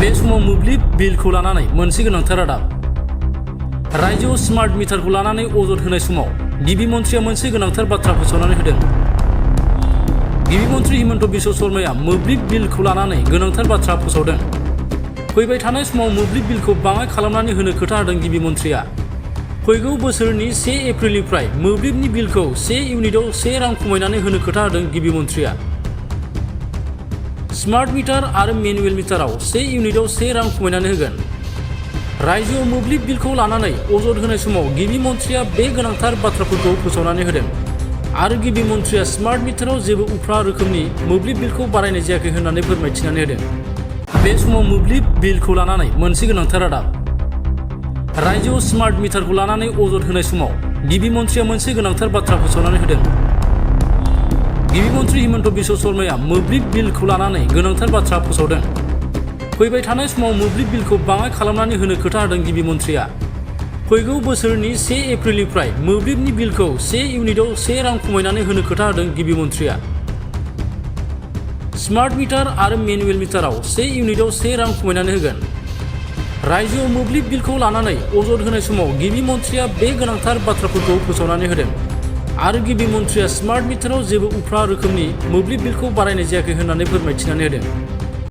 बे समाव मोब्लिब बिलखौ लानानै मोनसे गोनांथार रादाब। रायजोआव स्मार्ट मिटारखौ लानानै अजद होनाय समाव गिबि मन्थ्रिया मोनसे गोनांथार बाथ्रा फोसावनानै होदों। गिबि मन्थ्रि हिमन्त बिश्व शर्माया मोब्लिब बिलखौ लानानै गोनांथार बाथ्रा फोसावदों। फैबाय थानाय समाव मोब्लिब बिलखौ बाङाइ खालामनानै होनो खोथा होदों गिबि मन्थ्रिया। फैगौ बोसोरनि 1 एप्रिलनिफ्राय मोब्लिबनि बिलखौ 1 इउनिटआव 1 रां खमायनानै होनो खोथा होदों गिबि मन्थ्रिया। स्मार्ट मिटार आरो मेनुवेल मिटाराव 1 इउनिटआव 1 रां खमायनानै होगोन। रायजोआव मोब्लिब बिलखौ लानानै अजद होनाय समाव गिबि मन्थ्रिया बे गोनांथार बाथ्राफोरखौ फोसावनानै होदों आरो गिबि मन्थ्रिया स्मार्ट मिटाराव जेबो उफ्रा रोखोमनि मोब्लिब बिलखौ बारायनाय जायाखै होननानै फोरमायथिनानै होदों। बे समाव मोब्लिब बिलखौ लानानै मोनसे गोनांथार रादाब। रायजोआव स्मार्ट मिटारखौ लानानै अजद होनाय समाव गिबि मन्थ्रिया मोनसे गोनांथार बाथ्रा फोसावनानै होदों। गिबि मन्थ्रि हिमन्त बिश्व शर्माया मोब्लिब बिलखौ लानानै गोनांथार बाथ्रा फोसावदों। फैबाय थानाय समाव मोब्लिब बिलखौ बाङाइ खालामनानै होनो खोथा होदों गिबि मन्थ्रिया। फैगौ बोसोरनि 1 एप्रिलनिफ्राय मोब्लिबनि बिलखौ 1 इउनिटआव 1 रां खमायनानै होनो खोथा होदों गिबि मन्थ्रिया। स्मार्ट मिटार आरो मेनुवेल मिटाराव 1 इउनिटआव 1 रां खमायनानै होगोन। रायजोआव मोब्लिब बिलखौ लानानै अजद होनाय समाव गिबि मन्थ्रिया बे गोनांथार बाथ्राफोरखौ फोसावनानै होदों आरो गिबि मन्थ्रिया स्मार्ट मिटाराव जेबो उफ्रा रोखोमनि मोब्लिब बिलखौ बारायनाय जायाखै होननानै फोरमायथिनानै होदों।